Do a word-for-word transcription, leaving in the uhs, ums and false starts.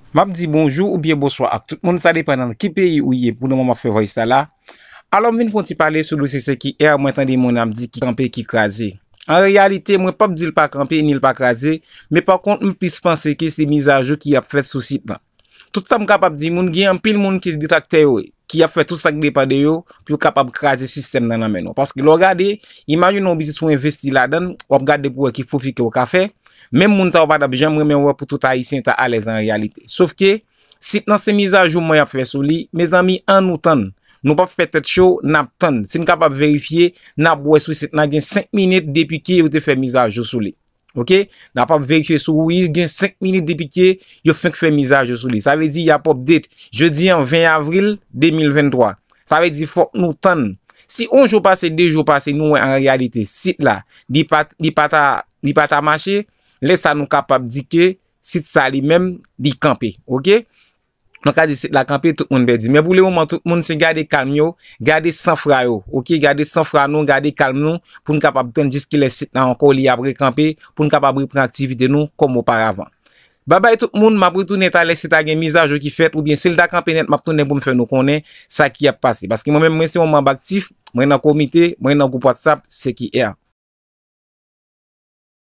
M ap di bonjou oubyen bonswa ak tout moun, sa depann nan ki peyi ou ye pou le moman m ap fè voice sa la. Alò, m vin fè yon ti pale sou dosye C Q R, mwen tande moun ap di ki kanpe, ki kraze. An reyalite, mwen p ap di l pa kanpe ni l pa kraze, men pa kont, m plis panse ke se mizajou ki ap fèt sou sit lan. Tout sa m kapab di moun, gen anpil moun ki se detraktè yo ye, ki ap fè tout sa k depann de yo pou yo kapab kraze sistèm nan nan men nou. Paske lè w gade, imajine yon biznis ou envesti ladan l, w ap gade pou wè ki pwofi ke w ka fè. Menm moun sa yo pa t ap janm renmen wè pou tout Ayisyen ta alèz an reyalite. Sofke, sit lan se mizajou mwen y ap fè sou li. Mezanmi, ann nou tann. Nou p ap fè tèt cho, n ap tann. Si n kapab verifye, n ap wè sou sit lan gen senk minit depi ke yo te fè mizajou sou li. Oke? N ap ap verifye sou Waze, gen senk minit depi ke yo fenk fè mizajou sou li. Sa vle di y ap update. Jodi an, ven avril de mil venntwa. Sa vle di fòk nou tann. Si yon jou pase, de jou pase, nou wè an reyalite sit la, li pa, li pa ta, li pa ta mache, lè sa nou kapab di ke sit sa li menm, li kanpe. Oke? Nou ka di sit la kanpe, tout moun pèdi. Men pou le moman, tout moun se gade kalm yo, gade sanfra yo. Oke? Gade sanfra nou, gade kalm nou, pou n kapab tann jiskilè sit la ankò, li ap rekanpe, pou n kapab repran aktivite nou kòm oparavan. Babay tout moun, m ap retounen talè si ta gen mizajou ki fèt, oubyen si l ta kanpe nèt, m ap tounen pou m fè nou konnen sa ki ap pase. Paske mwen menm, mwen se yon manm aktif, mwen nan komite, mwen nan gwoup WhatsApp, C Q R.